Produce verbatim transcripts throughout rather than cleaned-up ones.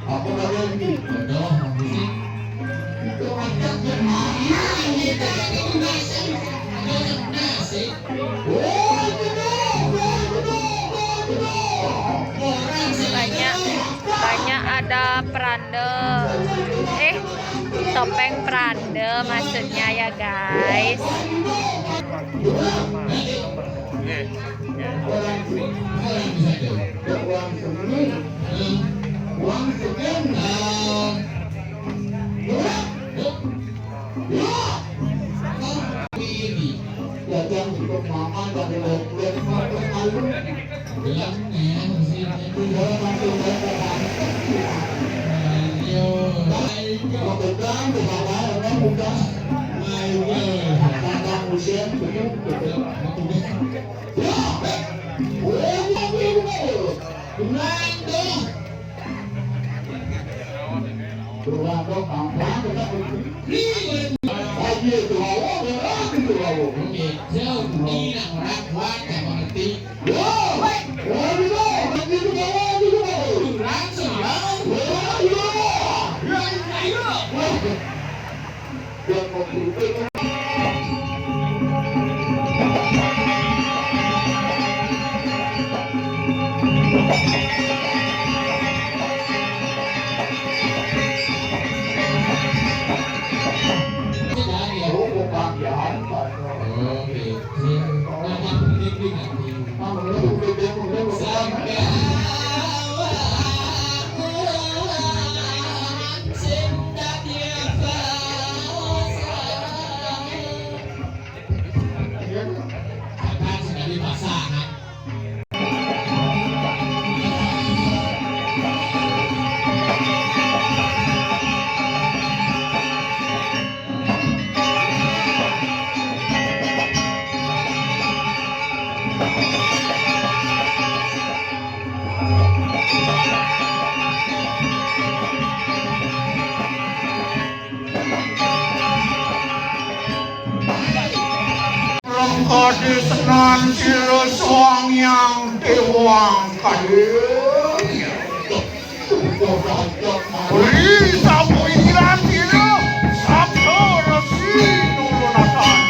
Apa namanya ini? Betul, maksudnya. Itu macam gimana ini? Tadi itu nasi. Ada yang nasi. Oh, itu dong, oh, itu dong, oh, itu dong. Orang banyak, banyak ada peranda. Eh, topeng peranda maksudnya ya, guys. Lengkadi senan sira Sang Hyang Dewa Kali. Uli sapu iran sira, sabda resi nurunatan.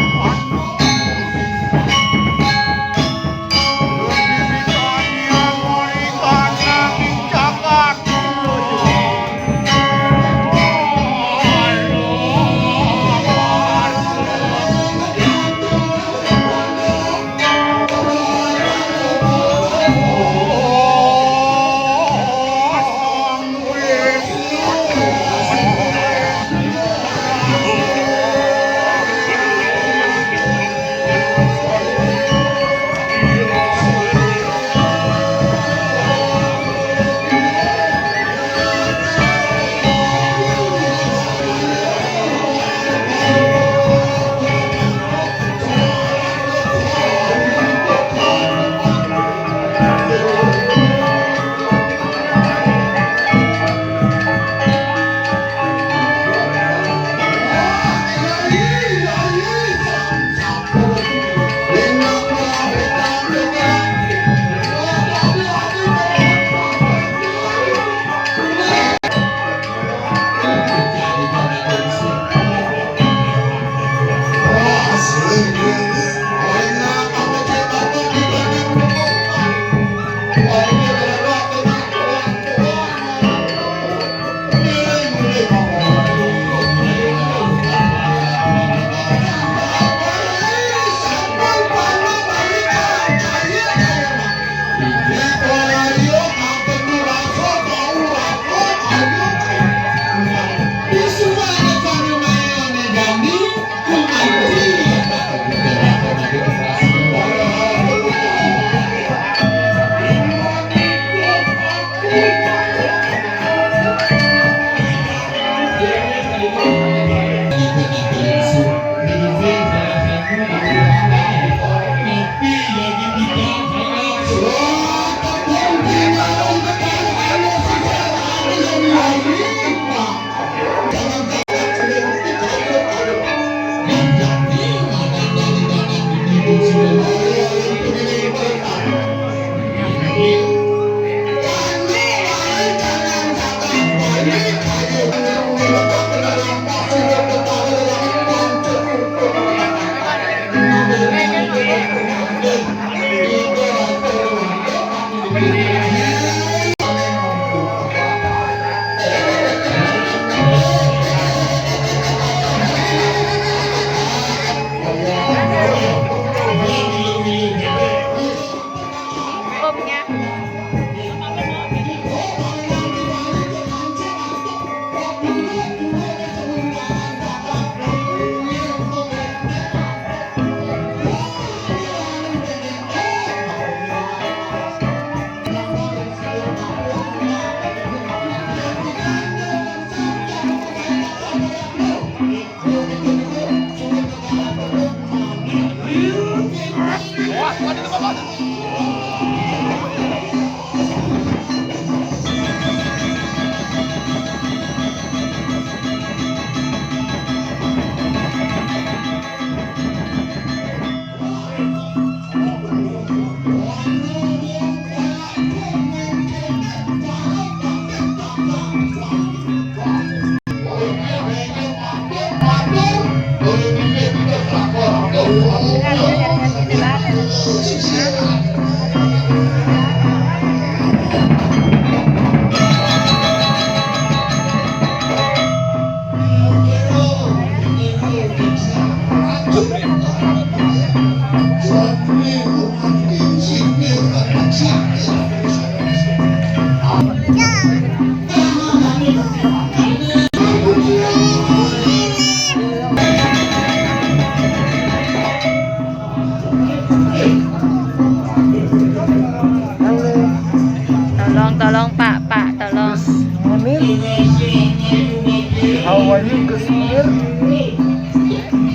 Hawanya ke sumber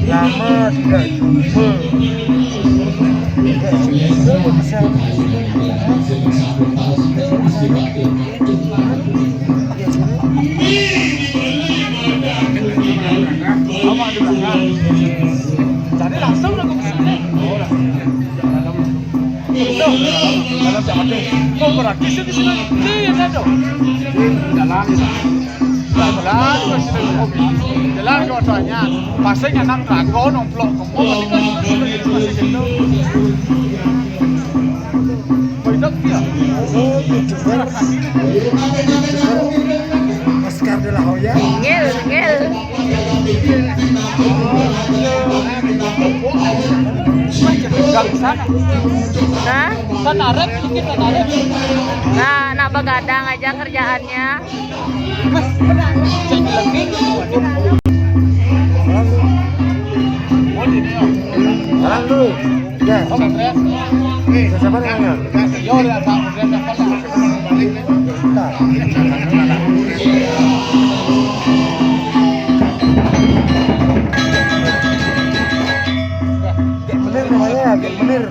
lama tidak jumpa. Tidak jumpa bisa. Jadi langsung aku ke sini. Tuh, dalam siapa deh? Mau praktis di sini. Iya, ada. Jalan. Jalan, jalan, jalan, jalan, jalan. Pasang anak dragon, nomplok, kemau, tadi kan sudah jadi masih gitu. Bedak dia. Oh, YouTuber. YouTuber. Oscar de la Hoya. Ngel, ngel. Hah? Nah, nak begadang aja kerjaannya. Jalan dulu. Ya. Siapa namanya? Cek Menir namanya, Cek Menir.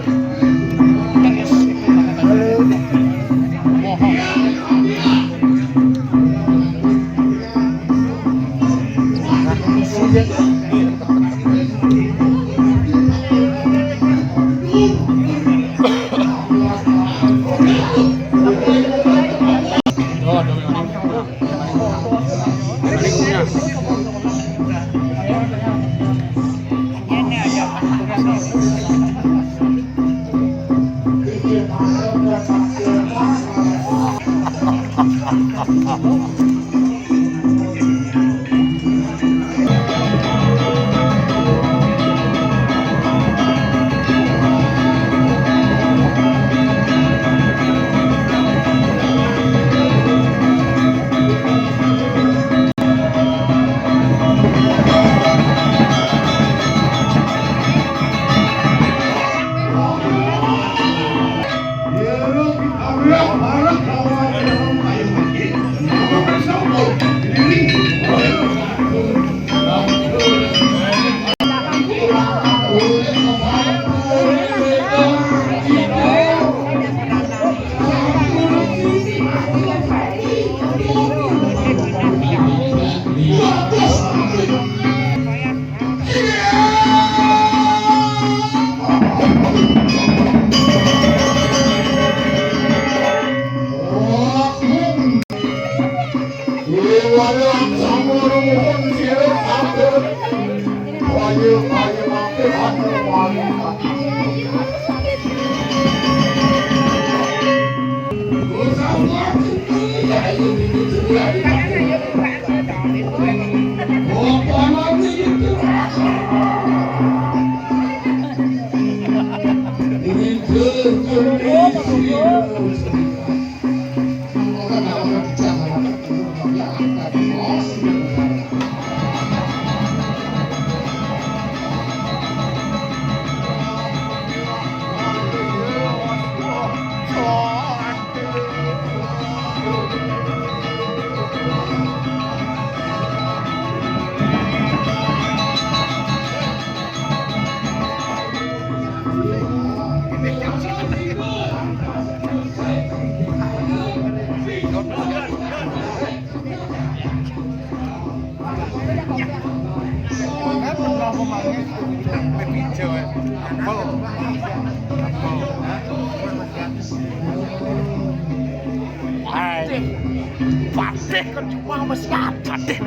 Halo. Hai. Patih kan cuma masih ada. Patih.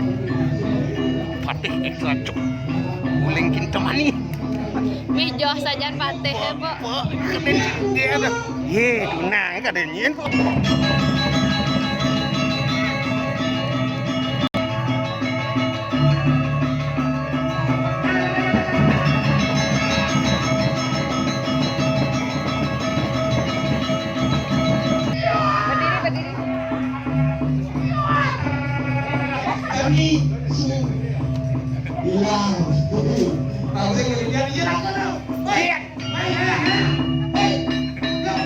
Patih ekstra cuk. Uling kinto manih. Mijoh sajan patih ya, Pak. Apa? Kena dia ada. Ye, tunai kada nyen, Pak. Berdiri, berdiri. Kami hilang. Tahu saya ngeliat, iya, aku tahu. Woi, woi, woi, woi. Hei, go.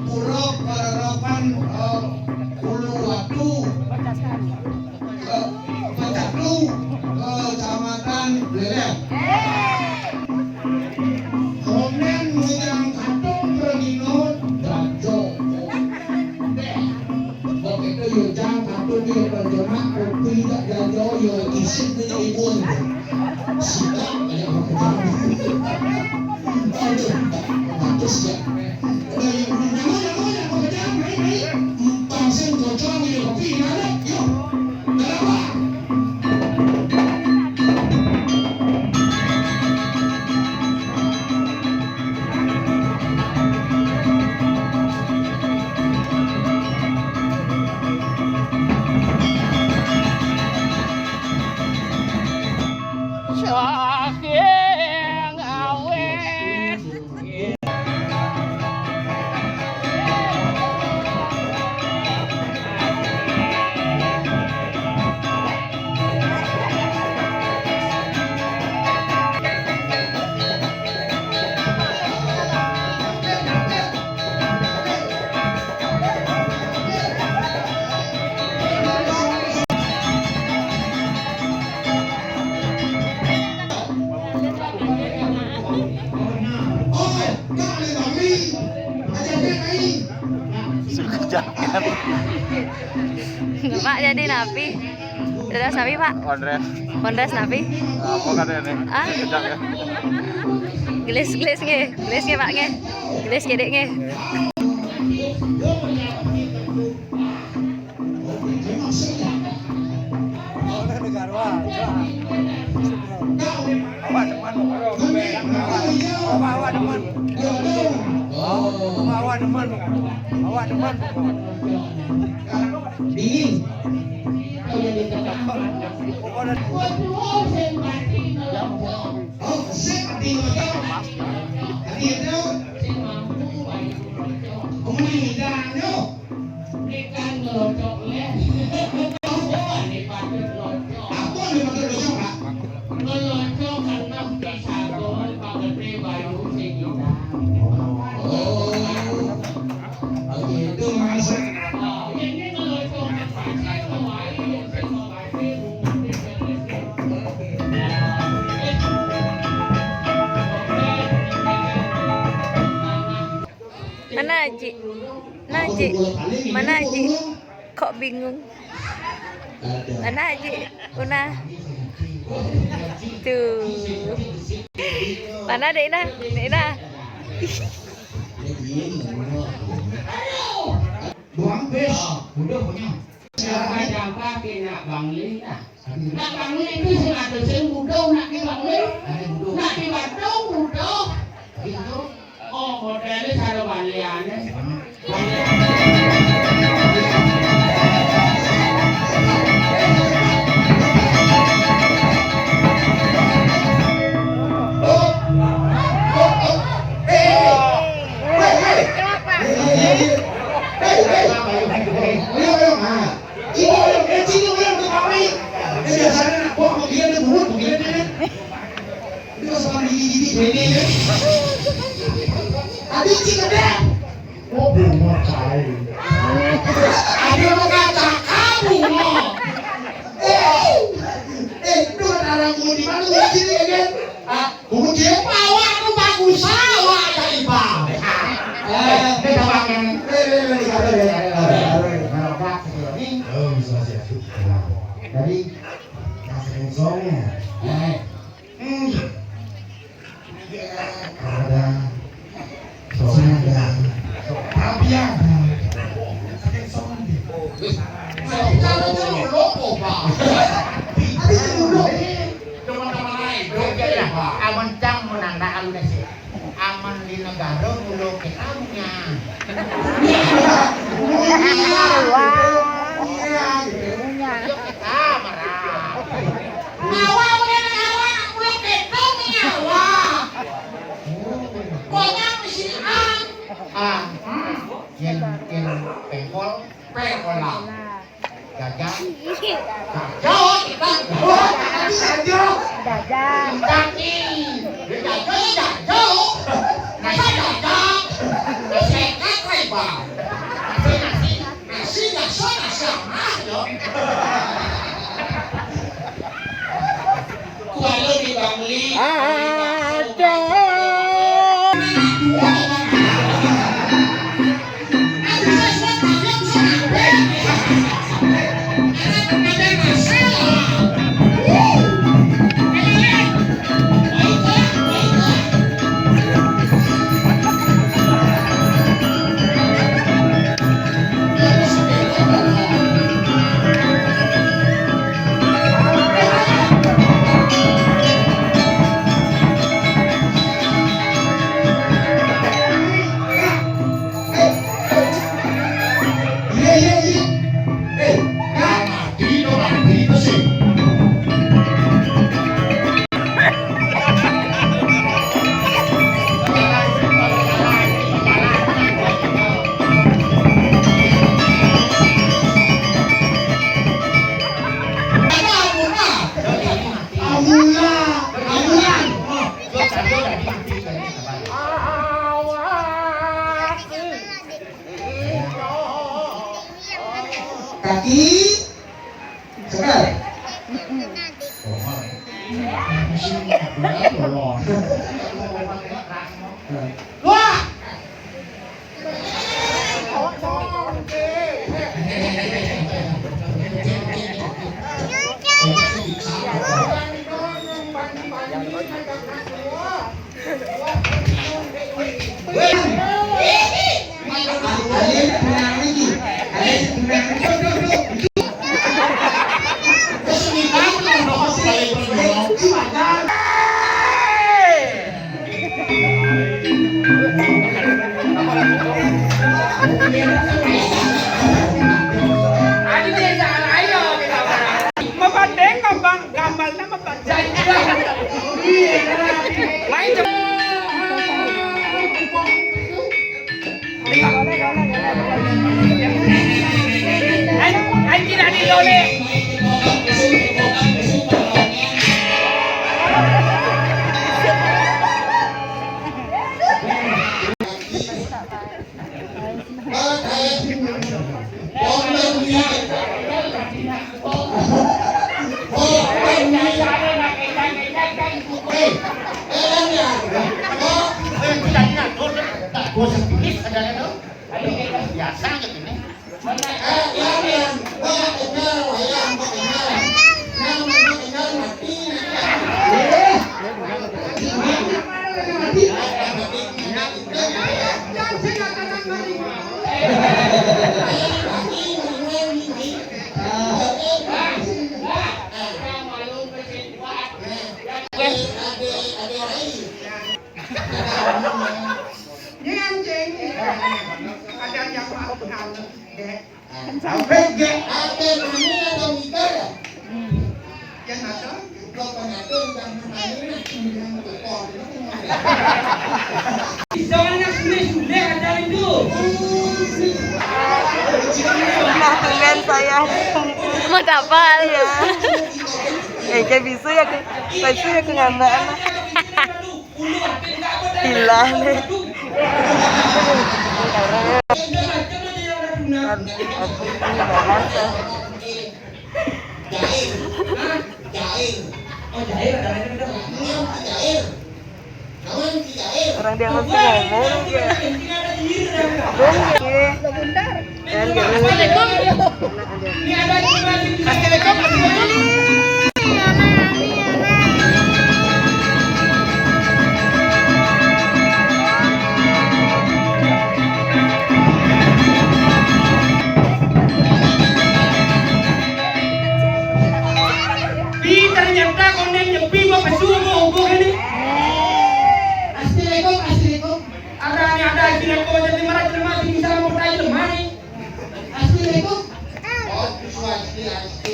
Pura pada Cuma kopi dak jajo yo isin ni ibu ni. Siap aja mau kerja. Aduh, bagus ya. Nah, yang belum nyamuk, nyamuk, nyamuk, kerja, naik, naik. Pasang kocong ni kopi, naik, yuk. Kenapa? Saking awet. Suka jangan. Pak jadi napi? Dados napi, Pak? Wondres. Wondres napi? Apa katanya? Ah? Kejang ya? Gelis, gelis nggih. Gelis nggih, Pak nggih. Gelis gedek nggih. Awak demen. Awak, awak demen. Awak demen. Awak demen. Dingin. Pokoknya Oh, sik ati ngono. Ati itu. Ngomong lidahnya. Ikan ngelocok, ya. Apa nih patut locok? Apa nih patut locok, Pak? Ngelocok karena bisa gol, Pak Gede Bayu sing indah. Oh. Oh, gitu, Mas. Oh, ini ngelocok apa sih? Mau air, mau air. Mana Aji? Mana Aji? Mana Aji? Kok bingung? Mana Aji? Una. Tuh. Mana Dek Ina? Dek Ina. Buang bes, udah punya. Siapa-siapa kena Bangli, ah. Nak Bangli itu sing ada sing muda, nak ke Bangli. Nak di Badung muda. Oh, modelnya cara Bangli aneh. Ini orang, eh, sini orang tuh kawin. Ini biasanya anak buah mobilnya tuh, buat mobilnya tuh. Ini pas sama gigi-gigi ini ya. Tadi sih gede. Oh, bunga kain. Ada mau kaca kamu mau. Eh, eh, itu kan orang mau di mana tuh sini ya kan? Ah, Kemudian awak nu bagus awak ya Ipa. Eh, ini gampang. Eh, eh, eh, ini gampang, ya, ya, ya, ya, ya, ya. Oh, bisa, bisa. Nah, jadi kasih songnya. Eh. Hmm. Ya, ada. Songnya. Tapi ya. Kasih songnya. Wis, wis, kalau dulu, Pak. Tapi dulu. Teman-teman lain, oke ya, Pak. Amun cang menanda alun sih. Amun di negara mulu kita punya. Iya, gitu. Iya, gitu. Yuk kita marah. Awak udah negara mulu kita punya, wah. Pokoknya mesti ang. Ah, hmm. Yen, yen pengkol, pengkol lah. Gajah. Gajah, kita. Wah, tadi gajah. Gajah. Kaki. Dia gajah, dia gajah. Masa gajah? Sehat, lebar. Nasi, nasi, nasi, nasi, nasi, nasi, ya. Kuala di Bangli. Ada. Kaki. Sekel. Wah. Mabanding, Bang. Gambar nama Bang. Main. Ay, ay, tidak diloleh. Biasa gitu nih. Ini anjing. Ada yang mau kenal, Dek. Sampai gak ada namanya atau mikir ya? Yang ada. Gua pernah tuh yang namanya yang tukang. Jangan yang sudah-sudah ajarin dulu. Nah, tumben saya. Mau tapal. Iya. Eh, kayak bisu ya, kayak bisu ya, kayak ngambaan. Hilang nih. Aduh, aduh, ini banget tuh. Orang dia masih ngomong ya. Dong ya. Assalamualaikum. Assalamualaikum. Pi, ternyata konden nyepi mau pesu mau hubung ini. Assalamualaikum, assalamualaikum. Ada ini ada assalamualaikum, jadi marah jelema, bisa mau tanya jelema nih. Assalamualaikum. Oh, swastiastu.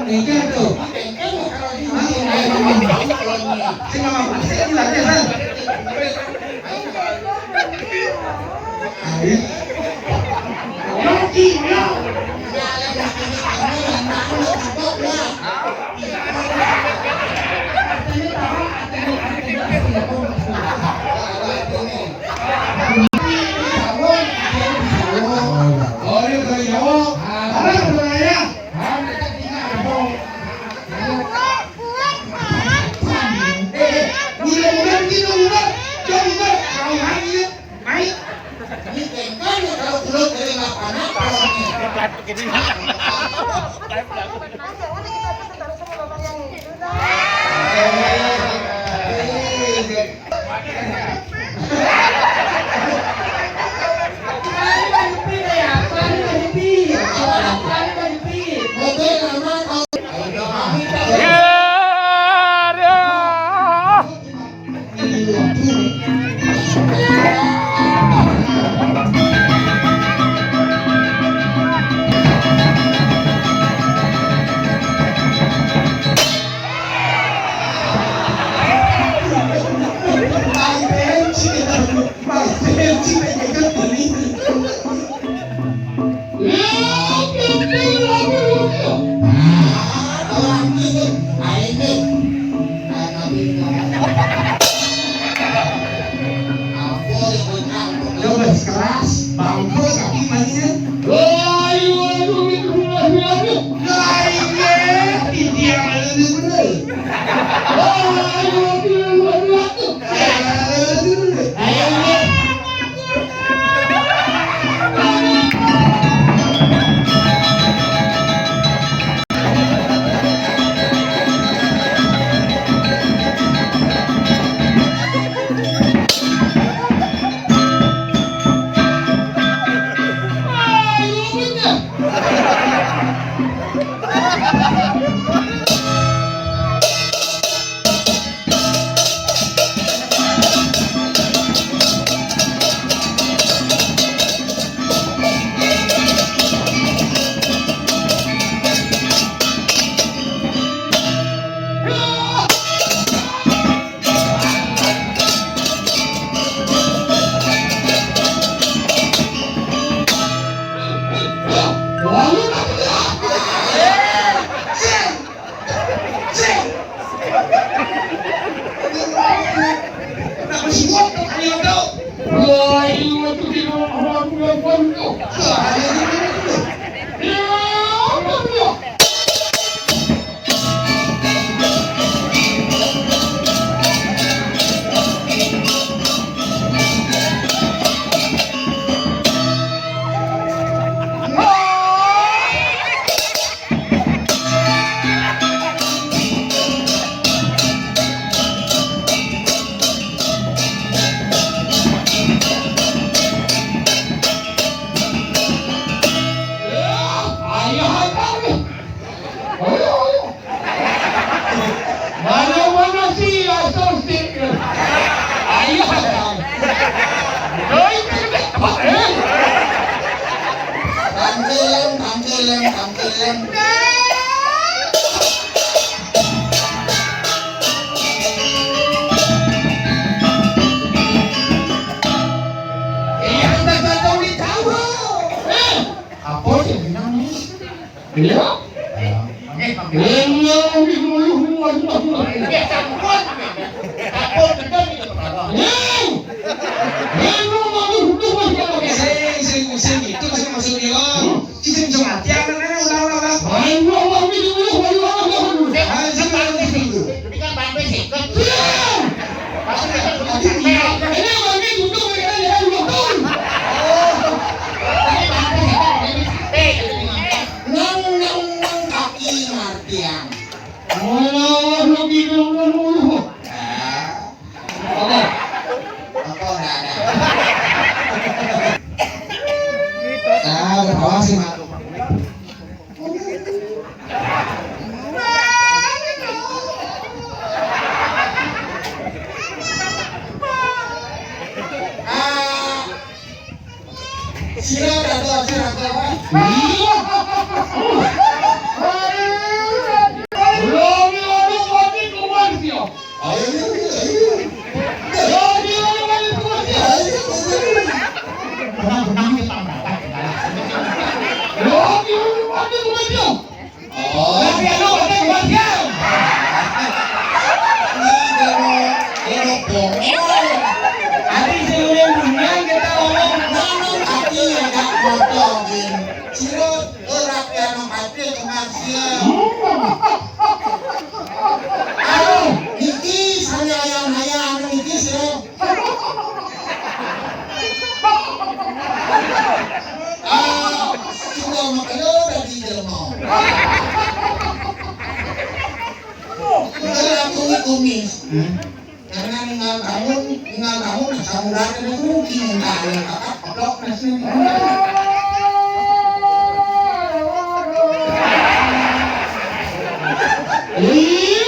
Bengkel tuh. Bengkel kalau di sini. Sing apa? Sing apa? Sing apa? Ayo. Yo, yo. Tangkilan, tangkilan, tangkilan. Iya, kita jatuh di jauh. Eh, apa sih bilang nih? Iya. Iya, sampun. Sampun, bener itu perkara. Sing, sing, sing, itu sing maksud Mila. Sing, sing mati, anak-anak, ulang, ulang, ulang. Ayo, ayo, ayo, ayo, ayo, ayo. Ayo, sing, sing, sing. Jadi kan bambu singkat. Iya. Pasti kita punya sampai. Ini bambu duduk, mereka lihat dua tahun. Oh. Tapi bambu singkat, ini sampai, katanya. Nang, nang, nang, kaki ngartian. Alah, lu gitu, lu, lu. Ah. Apa? Apa nggak ada? Ah, ketawa sih, Mak. Ah, sira kata, sira kata. Ayo, ayo, ayo, ayo, ayo. Ayo, ayo, ayo. Ayo, ayo, ayo, ayo. Tenang, tenang, kita berangkat. Ayo, ayo, ayo, ayo, ayo. Oh. Tapi anu, anu, anu. Nah, dia mau, dia mau bohong. Ati sing dunia kita ngomong. Ngomong ati ya, Kak, bodoh, gini. Sira ora piano mati, cuma siap. Ayo, niki saya yang haya anu niki, sira. Ah, sudah makanya udah di jelma. Kita langsung kumis. Hmm? Karena ninggal tahun, ninggal tahun, saudara itu rugi, ninggal ya, kakak, kodok, nasi. Iya.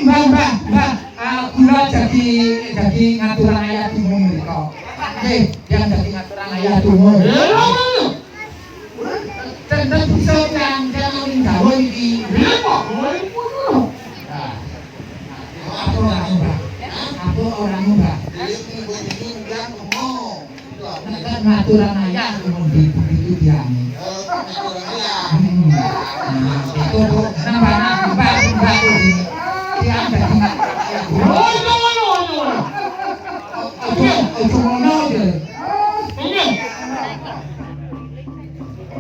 Mbah, mbah, mbah, ah, kula dadi, dadi ngaturan ayah dungu mriko. Nggih, yang dadi ngaturan ayah dungu. Ten-, ten bisa kan, kan ora dawuh iki. Lha kok ora ngono? Nah. Apa ora mbah? Apa ora mbah? Nek kan ngaturan ayah, ngomong gitu, gitu dia. Hmm. Nah, itu, Bu. Nambah, nambah, nambah, Bu. Dia ada di, oh, itu ngono, itu ngono. Ojo, ojo ngono, ya. Iya.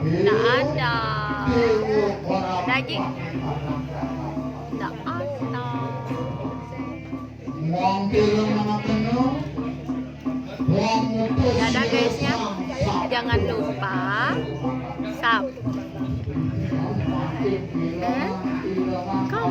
Ndak ada. Daging. Ndak ada. Dadah guysnya, jangan lupa sub. Eh? Kok